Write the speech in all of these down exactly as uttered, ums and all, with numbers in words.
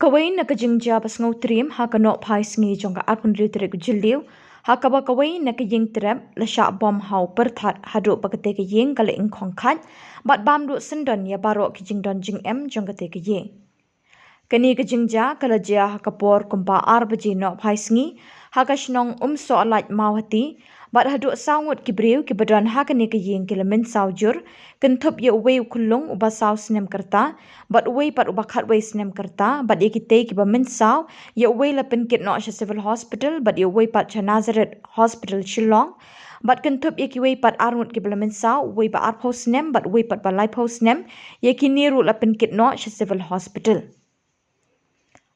Kawei na ka jingjia ba sngewtriem ha ka nohphai sngi jong ka arphew hynriew tarik u Jylliew, ha kaba kawei na ka ïing trep la shah bom ha u pyrthat haduh ba katei ka ïing ka la ingkhong khat bad bam duh syndon ïa baroh ki jingdon jingem jong katei ka ïing. Kane ka jingjia ka la jia ha ka por kumba ar baje nohphai sngi ha ka shnong Umsohlait Mawhati, bad haduh saw ngut ki briew kiba don ha kane ka ïing ki la mynsaw jur, kynthup ïa uwei u khyllung uba saw snem ka rta, bad uwei pat uba khatwei snem ka rta, bad ïa kitei kiba mynsaw, ïa uwei la pynkit noh sha Civil Hospital bad ïa uwei pat sha Nazareth Hospital Shillong, bad kynthup ïa kiwei pat ar ngut kiba la mynsaw, uwei ba arphew snem bad uwei pat ba laiphew snem, ïa kine ruh la pynkit noh sha Civil Hospital.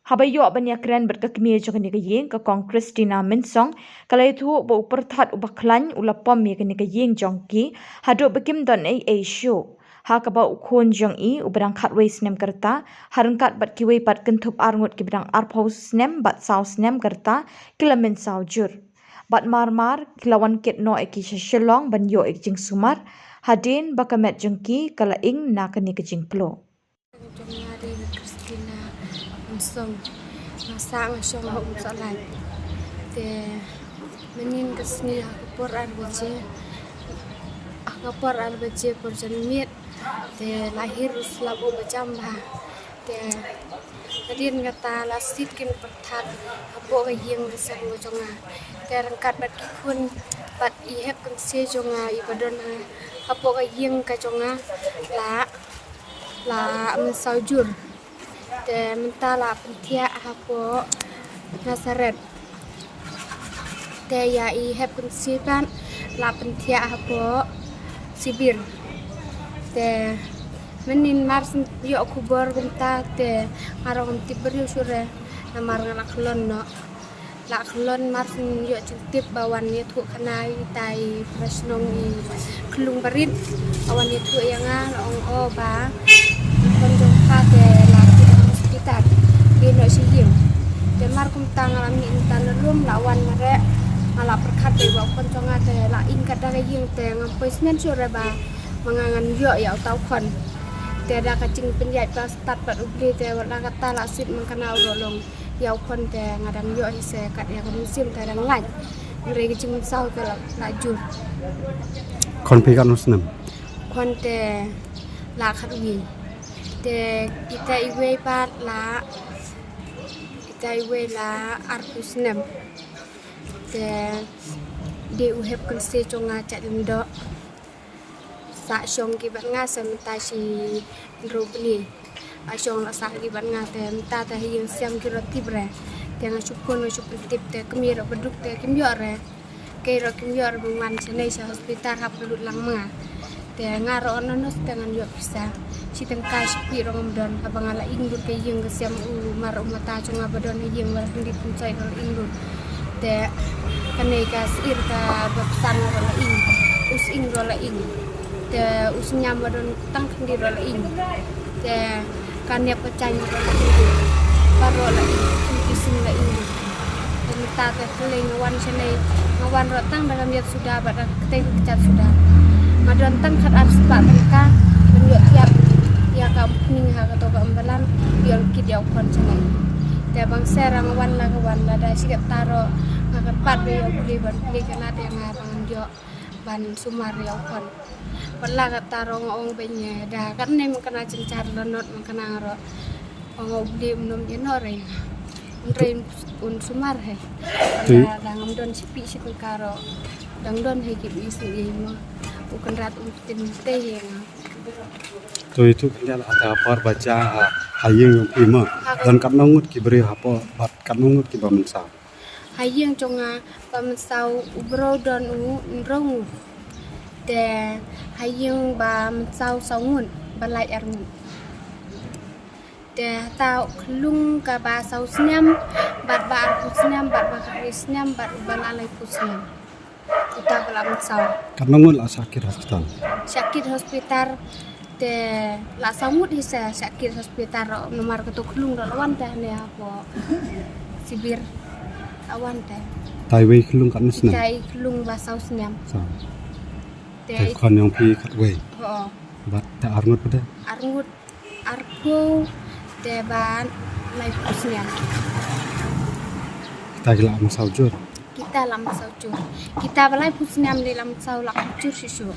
Haba ïoh ban ïakren bad ka kmie jong kane ka ïing, ka Kong Christina Mynsong, ka la ïathuh ba u pyrthat uba khlaiñ u la pom ïa kane ka ïing jong ki haduh ba kim don ei ei shuh, ha kaba u khun jong i uba dang khatwei snem ka rta, ha ryngkat bad kiwei pat kynthup ar ngut kiba dang arphew snem bad saw snem ka rta, ki la mynsaw jur. Bad mar mar ki la wan kit noh ïa ki sha Shillong ban ïoh ïa ki jingsumar, hadien ba ka met jong ki ka la ing na kane ka jingpluh. Jong nga dei ka Christina Mynsong. Nga sah nga shong ha Umsohlait. Te mynnin ka sngi ha ka por ar baje, ha ka por ar baje por janmiet, te la hir u slap uba jam bha. Te hadien kata la sit kin pyrthat hapoh ka ïing ka sem ka jong nga. Te ryngkat bad ki khun bad i hep kynse jong nga iba don ha hapoh ka ïing ka jong nga la la mynsaw jur. Te mynta la pynthiah hapoh Nazareth. Te ïa i hep kynse pat la pynthiah hapoh Sibir. Te mynnin mar shu ïoh khubor kumta te nga ruh ngam tip briew shuh re, namar nga la khlon noh. La khlon mar shu ïoh jingtip ba wan ïathuh khana ïa itai i para shnong i khyllung barit. Ba wan ïathuh ïa nga, la ong, o ba khun jong pha te la kit ha hospital, ïeh noh sha ïing. Te mar kumta nga la mih mynta na room, la wan mareh, nga la pyrkhat ba u khun jong nga te la ing kat da ka ïing, te ngam poi smen shuh re ba ma nga ngan ïoh ïa uta u khun. Te da ka jingpynïaid ba stad bad U Blei te wat la kata la shu man khana u ruh long. Ïa u khun te nga dang ïoh hi se kat ïa ka mynsiem te dang lait. Hynrei ka jingmynsaw te la, la jur. Khun phi katno snem? Khun te la khatwei. Te ita iwei pat la, ita iwei la arphew snem. Te dei u hep kynse jong nga Jait Lyngdoh. Sah shong ki bad nga sa mynta shi hynriew bnai. A shong la sah ki bad nga te mynta te ha ïing sem ki ruh tip re. Te nga shu phone nga shu pyntip te kmie ruh ba duk te kim ïoh re. Kei ruh kim ïoh re ban wan shane sha hospital hap lut lang ma nga. Te nga ruh nonstop te ngan ïoh pisa. Shi tyngka shi phi ruh ngam don, haba nga la ing lut ka ïing ka sem u mar u mata jong nga ba don ha ïing ba la kyndit pynshoi ruh la ing lut. Te kane ka sir kaba psan ruh la ing, u sying ruh la ing. Te u synñiam ba don tang khyndiat ruh la ing. Te ka nep ka jaiñ ruh la ing lut. Baroh la ing, ki sing la ing lut. Te mynta te khlei nga wan shane, nga wan ruh tang da ka miet suda bad da ka kti ka kjat suda. Nga don tang khatar spah tyngka ban ïoh thiah ïa ka umphniang ha kato ka umbalan, ïoh kit ïa u khun shane. Te bang shisha nga wan la ka wan, lada shi katta ruh nga kyrpad ba ïa U Blei ban plie ka lad ïa nga ba ngan ïoh ban sumar ïa u khun. Wat la katta ruh nga ong ba ïa da katne man kane jynjar la not man kane ruh. Ong U Blei um nym ïeh noh re ïa nga. Hynrei un sumar hi. Te da ngam don shi phi shi tyngka ruh. Dang don hi ki bri sngewbha mo. U Kynrad um pynthikna hi ïa nga. To ïathuh khyndiat la ha ka por ba jia ha, ha ïing jong phi mo. Don katno ngut ki briew hapoh bad katno ngut kiba mynsaw? Ha ïing jong nga ba mynsaw u briew don u hynriew ngut. Te ha ïing ba mynsaw saw ngut, ba lait ar ngut. Te hata u khyllung kaba saw snem, bad ba arphew snem, bad ba khatwei snem, bad uba la laiphew snem. Uta ba la mynsaw. Katno ngut la shah kit hospital? Shah kit hospital te la saw ngut hi sa shah kit hospital ruh, namar kato khyllung ruh la wan te hangne hapoh Sibir. La wan te. Te iwei khyllung katno snem? Te i khyllung ba saw snem. Saw. Te te i khun jong phi khatwei. Ho. Bad te ar ngut pat de? Ar ngut, arphew, te bad Laiphew snem. Kita ki la mynsaw jur. Kita la mynsaw jur. Kita ba laiphew snem lei la mynsaw la jur shisha.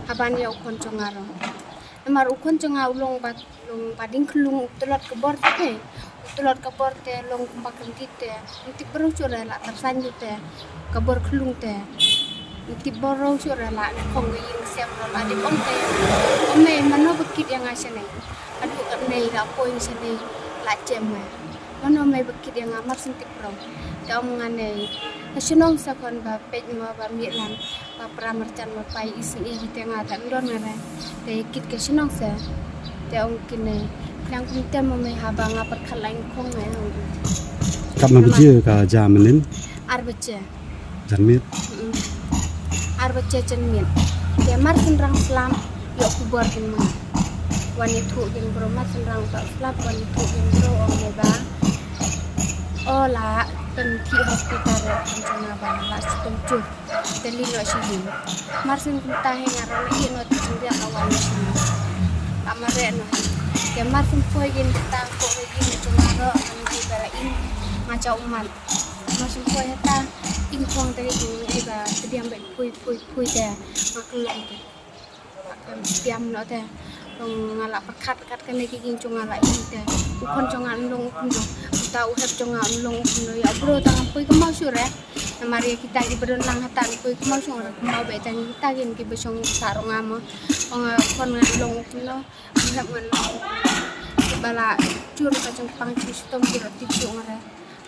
Haban ïa u khon jong nga ruh. Namar u khon jong nga u long ba, long ba ding khlung, u tlot ka bor te. U tlot ka bor te long kumba kyndit te. Ym tip briew shuh re la tyrsan jur te. Ka bor khlung te. Ym tip briew shuh re la khong ka ïing sem ruh la dei ong te. Ong mei mano ba kit ïa nga shane. Haduh katne la poi shane la jem nga. Mano mei ba kit ïa nga mar shu ym tip briew. Te ong nga ne ka shnong sa khon ba peit mo ba miet lang. Ba pra marjan ba pai isynei hi te nga ta ndon nga re. Te kit ka shnong sa. Te ong kine nang kum te mo mei haba nga pyrkhat la ïing khong nga ong. Katno baje ka ja mynnin? Ar baje. Janmiet. Mm. Ar baje janmiet. Te mar shynrang slap ïoh khubor kin ma. Wan ïathuh kin bro mar shynrang ta slap wan ïathuh kin bro ong mei ba. O la pynthih hospital re kan jong nga ba la shitom jur. Te leit noh sha ïing. Mar syn kumta hi nga ruh la ïeh noh te jingriak ka wan noh sha ïing. Ka mareh noh hi. Te mar syn poi ïing kumta ko ïing jong nga ruh ngan dei ba la ïing nga jaw ummat. Mar syn poi hata ïing khong te ïing dei ba pdiang ba pui pui pui te nga kyllon te. Em, diam noh te. Long nga la pyrkhat kat kane ka ïing jong nga la ïing te. U khon jong nga un long u khun jong. Uta u hep jong nga un long u khun jong. Ïa u bro ta ngam poi kynmaw shuh re. Namar ïa kita kiba don lang hata ngam poi kynmaw shuh re. Kynmaw ba ita ngi kita kin kiba shong sa rong nga mo. Ong u khon nga un long u khun jong. U hep nga un long u khun jong. Kiba la jur ka jingpang jingchitom jur tip shuh nga re.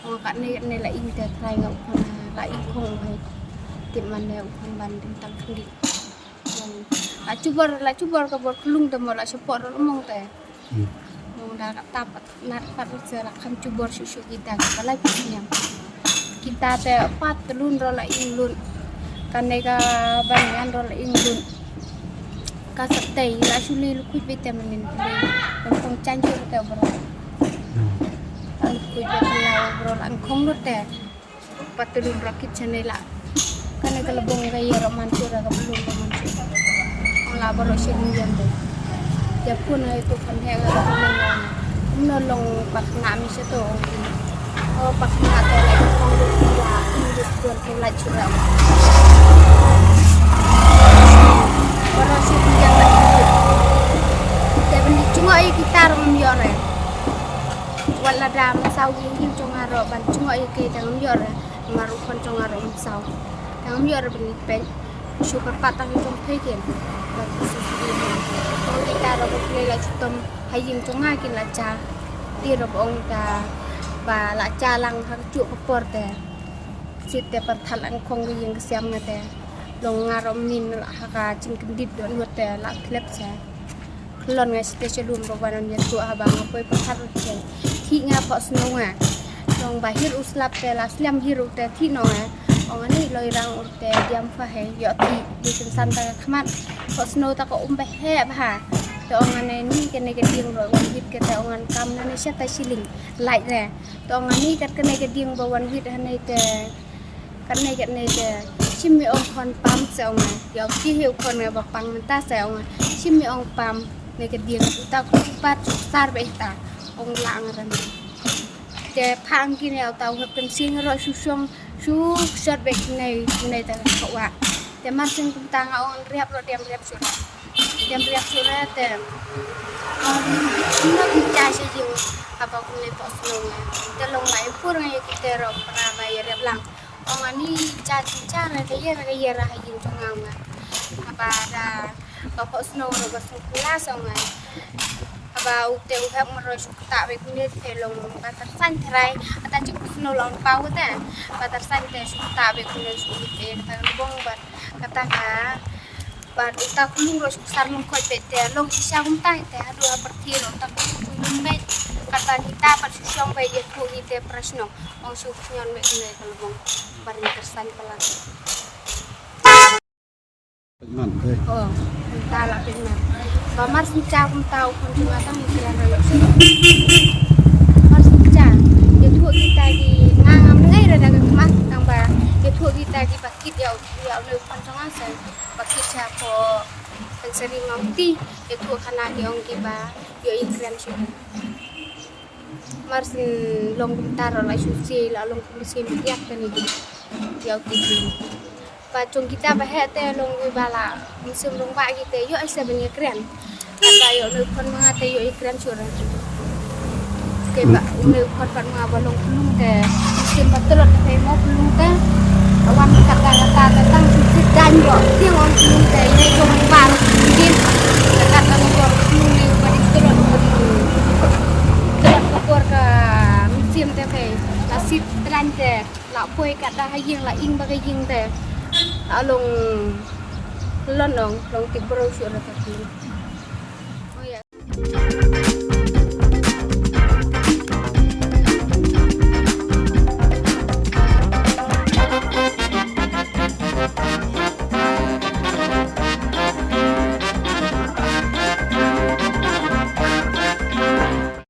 Ong katne katne la ïing te trai nga u khon la ïing khong u hep. Tip mane u khon ban ding tang khyndiat. La jubor, la jubor ka bor khlung te mo la shapoh rong mong te. Hmm. Mong da ka tap nat pat se la kham jubor shu shu kita ka lai pis niam. Kita te pat te lun ro la ïing lun. Kane ka ban ngan ro la ïing lun. Ka sa tei la shu li lu kuit bete manin. Lu kong chan shu te bro. Hmm. Lu kuit bete la bro la khong lu te. Patulun rakit chane la. Kane ka labong ka ïa roman chura ka bulung roman chura. Ong la baro shi ring jan de. Ya pun ai tu kan he ka bulung ong. Kumno long pakna mi se to ong. O pakna to la ong lu la ong lu tuan tu la chura. Baro shi ring jan la. Te bendi chungo ai kita rom yore. Wat lada mynsaw ïing jong nga ruh ban jngoh ïa ki dang ym ïoh re. Namar u khon jong nga ruh mynsaw dang ym ïoh re ban ïa peit. Shu kyrpad tang jong phi kin. Ba ki shu shu ïa. Ong kita ruh ba phi la shu tom ha ïing jong nga kin la cha. Te ruh ba ong ta ba la cha lang ha ka juh ka por te. Sit te pyrthat lang khong ka ïing ka siam nga te. Long nga ruh mynnin la ha ka jingkyndit don wat te la khlep sa. Khlon nga sha te sha lum ba wan ïathuh haba nga poi pyrkhat ruh te. Thik nga phohsnong nga. Long ba hir u slap te la slem hir u te thik noh nga. Ong ani loi rang u te diam pha he ïoh thik. Di kynsan ta ka khmat. Phohsnong ta ka um ba heh bha. Te ong ani kane ka dieng ruh wan wit kata ong an kam nane sha ta shilling. Lait re. Te ong ani kat kane ka dieng ba wan wit hanai te. Katne katne te shim ïa u khon pam se ong nga. Ïa u ki hi u khon nga ba pang mynta se ong nga. Shim ïa u pam ne ka dieng uta ku pat sar beh ta ong la ang ran. Te phang ki ne uta u hep kan sing ro shu shong shu shot beh ne ne ta ka wa. Te mar sing kumta nga ong riap ro dem riap shu ra. Dem riap shu ra te ong no ki cha shi jing apa ku ne pok sno nga. Te long ba ipur nga ïa ki te ro pra ba ïa riap lang. Ong ani cha chi cha ra ka ïa ra ka ïa ra ha ïing jong nga nga. Haba da ba pok sno ro ba sno kula song nga. Haba u te u hep maro shu kta be kune te long ba tar san trai ata chi pok sno long pa u te. Ba tar san te shu kta be kune shu te ta bong ba kata ka. Bad uta khunlung ruh shu sar lum khoit beit te long shisha kumta te haduh ha pyrthei ruh uta khunlung beit. Kata kita pat shu shong beit ïathuh hi te pra shnong. Ong shu khñion beit kane ka lubung. Bar ni kyrsan palat. Pynman, eh. Oh, kumta la pynman. Ba mar shisha kumta u khun jong nga tang ni kren ruh ïoh shisha. Mar shisha ïathuh kita ki nga ngam ngai ra da ka khmat tang ba ïathuh kita ki ba kit ïa u ïa u khun jong nga sa. Ba ki cha ko kan sari ngam ti ïathuh khana ki ong ki ba ïoh i kren shu. Mar sien long kumta ruh la shu sien, la long kum sien biang kane ki ïa u tip. Ba jong kita ba heh te long wi ba la mynsiem rangbah ki te ïoh ai se ban ïakren. Kata ïoh ne u khon ma nga te ïoh ïakren shuh re. Te ba ne u khon pat ma nga ba long pynlong te mynsiem ba tlot te mo pynlong te. Wan kata kata te tang shu sit dan ïoh tieng ong pynlong te ne jong ba ro pynlong. Kata ka nong ro pynlong ne ba dei tlot ba dei tlot ka por ka mynsiem te phi la sit dan te. La poi katda ha ïing la ing ba ka ïing te. La long lon ong long tip bro shuh ra ta phi. Oh ya.